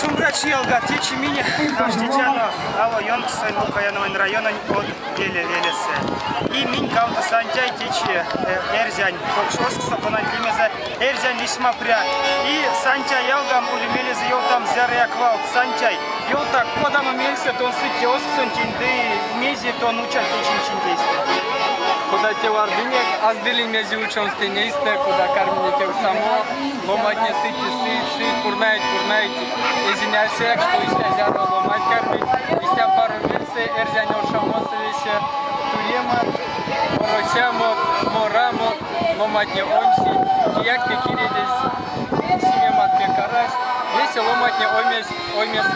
Шумбрачи, ялгат, течи минь аштетяно Ало ёнксонь Лукояновань райононь Од Веле велесэ. И минь кавто Сантяй течи эрзянь покш озксо, конанть лемезэ Эрзянь лисьмапря. И Сантяй ялгам ули мелезэ ёвтамс зярыяк валт. Сантяй, ёвтак, кодамо мельсэ тон сыть те озксонтень ды мезе тон учат течинь чинть эйстэ? Кода тев ардынек, аздылинь мезе учомс тень эйстэ, кода карминек ёвтамо. Ломатне сыть и сыть, сыть, пурнаить, пурнаить. Эзинь арсеяк, что истя зяро ломанть кармить. Истя паро мельсэ эрзянь оршамосо весе туемат, бороцямот, морамот, ломатне оймсить, кияк пек иредезь, симемат пек арасть. Весе ломатне оймест, оймест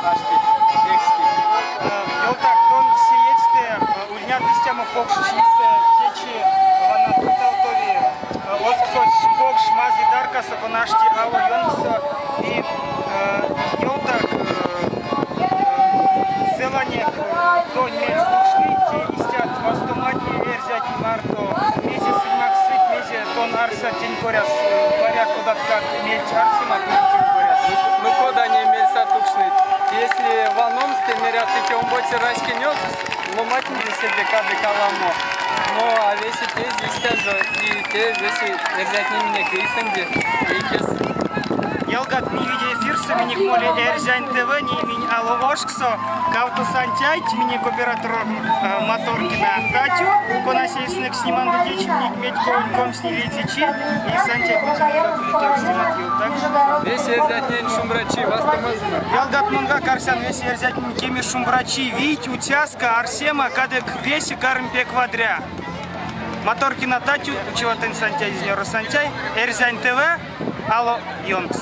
аштить, лексить. Ёвтак, тон сеедьстэ ульнят истямо покш чисэ, течи вана ютавтови озксось покш мазый таркасо, кона ашти ало ёнкссо. И ёвтак, целанек тонь мельс тукшныть те истят вастоматне эрзятнень марто, мезе сынь максыть, мезе тон арсят тень коряс, паряк кодаткак мельть арсемат улить тень коряс? Ну кода не мельс а тукшныть? Если ваномс, те мерят теке омбоце раськень озкс, ломатне седе кадык аламо. Но а весе те истя жо и те весе эрзятне минек эйсэнде вейкес. Ялгат, минь виде эфирсэ минек моли Эрзянь ТВ, ней минь ало ошксо, кавто Сантяйть, минек оператор Моторкина Татю, конась эйсэнек сниманды течи, минек медь комсьнилеце чи, и Сантяй кевкстемат ёвтак. Весе эрзятнень шумбрачи, вастомазонок. Ялгат, монгак арсян весе эрзятнень кеме шумбрачи, вийть, уцяска, арсема, кадык весе карми пек вадря. Моторкина Татю, Учеватонь Сантяй, Изнёро Сантяй, Эрзянь ТВ, Ало ёнкс.